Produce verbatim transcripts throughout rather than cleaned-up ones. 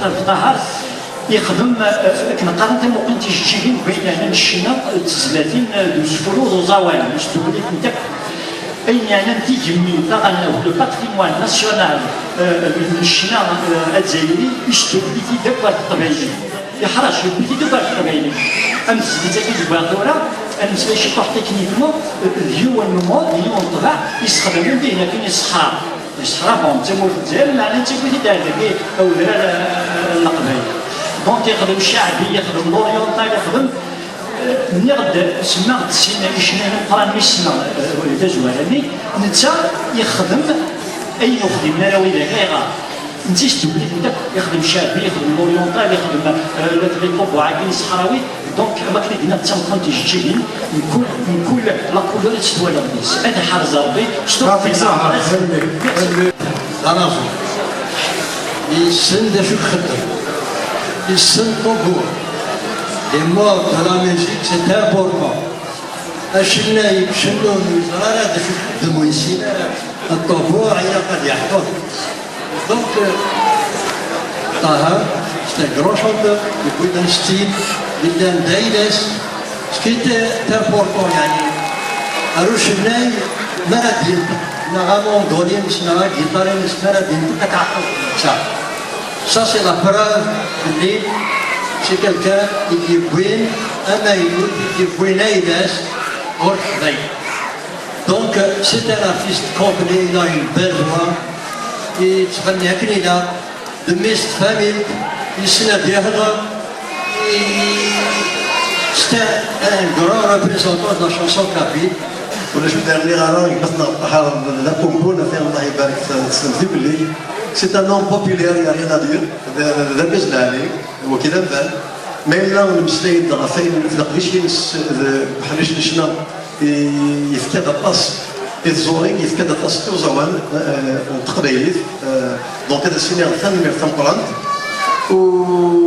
Ṭaher yexdem, eh, akken qqaren, tamuqint n tijeǧǧigin deg wayen yeɛnan ccna d tezlatin, eh, d usefru d uẓawan, yesdukkel-itent akk. Ayen yeɛnan tigemmi taɣelnawt, le patrimoine national, eh, n ccna, eh, azzayri, yesdukkel-it-id akk ɣer teqbaylit. Yeḥrec, yewwi-t-id akk ɣer teqbaylit. Am tezlit-agi i d-wwiɣ tura, ad nemmeslay ciṭuḥ techniquement, eh, d yiwen n mode, d yiwen n ṭṭbeɛ, yessexdamen dihin akken iṣeḥḥa. Yesra, bon, d tamurt n Lezzayer, meɛna nettagi-t-id ar dagi, a udrar, eh, n Leqbayel. Donc, yexdem ccaɛbi, yexdem l'oriental, yexdem, eh, nniɣ-d, semmaɣ-d sin icennayen imeqqranen i ssneɣ, eh, d azwar-nni, netta yexdem ayen ur xdimen ara widak, ayɣer? Netta yesdukkel-iten akk, yexdem ccaɛbi, yexdem l'oriental, yexdem, eh, la tɣiṭubuɛagi n ṣṣeḥrawi, Donc, am akken i d-nniɣ, d tameqqrant n tijeǧǧigin, mkul, mkul la couleur i tt-twalaḍ deg-s. Ad iḥrez Ṛebbi, s tuqqdi n Ṛebbi. Merci. Anafu. Yessen d acu i ixeddem. Yessen ṭubbu. Les modes de la musique, c'est important. Acennay yettcennun ur yeẓri ara d acu i ixeddem, ur yessin ara. Ṭubbu ilaq ad yeḥfeḍ. Donc, euh, Taher, c'est un grand chanteur, yewwi-d un style yellan d ayla-s, ce qui était important, yeɛni, ar ucennay, mi ara d-yenṭeq, neɣ amandolin-ines, neɣ agiṭar-ines, mi ara d-yenṭeq, ad t-tɛeqleḍ netta. Ça, c'est la preuve belli c'est quelqu'un i d-yewwin amaynut, i d-yewwin ayla-s ɣer Leqbayel. Donc, euh, c'est un artiste complet, il a une belle voix, yettɣenni akken ilaq, d mmi-s n tfamilt, yessen ad yehder, i-, c'est un, un grand représentant de la chanson kabyle. Ulac ur d-rniɣ ara gma-tneɣ Ṭaher d Apumpu, nati Allah ibarek s-, s-, di belli. C'est un homme populaire, il y a rien à dire. D, d, d argaz lɛali, wagi d amdan. Ma yella nemmeslay-d ɣef wayen, ɣef leqdic-ines d uḥric n ccna, i-, yefka-d aṭas i tẓuri, yefka-d aṭas i uẓawan, eh, n teqbaylit. Eh, donc, ad as-iniɣ tanemmirt tameqqrant. U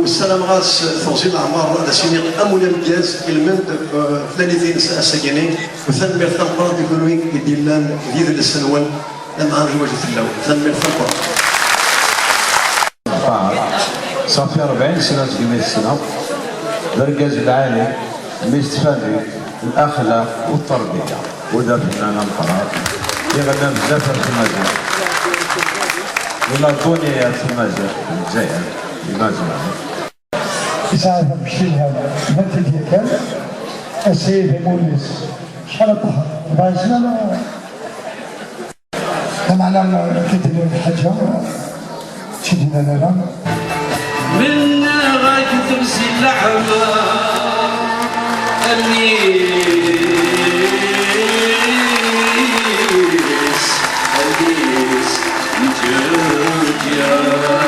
ssarameɣ-as teɣzi n leɛmer, ad as-iniɣ amulli amedyaz, ilmend, eh, tlalit-ines ass-agi-nni. U tanemmirt tameqqrant i kunwi i d-yellan d yidles-nwen, lameɛna lwaǧeb fell-awen. Tanemmirt tameqqrant. Ṭaher, ṣafi rebɛin sna segmi t-ssneɣ, d argaz lɛali, mmi-s n tfamilt, laxlaq u tterbiya, u d afennan ameqqran, iɣenna bezzaf ɣef tmaziɣt, il a donné ɣef tmaziɣt n Lezzayer, d imaziɣen. Yesɛa tamekti yelhan, bant-id yakan, ass-a d amulli-s, acḥal a Ṭaher? Rebɛin sna neɣ? Lameɛna, eh, k-id-nnan lḥaǧa, ur tt-id-nnan ara. Mennaɣ-ak temzi n leḥma, allen-is, allen-is n Ǧerǧer.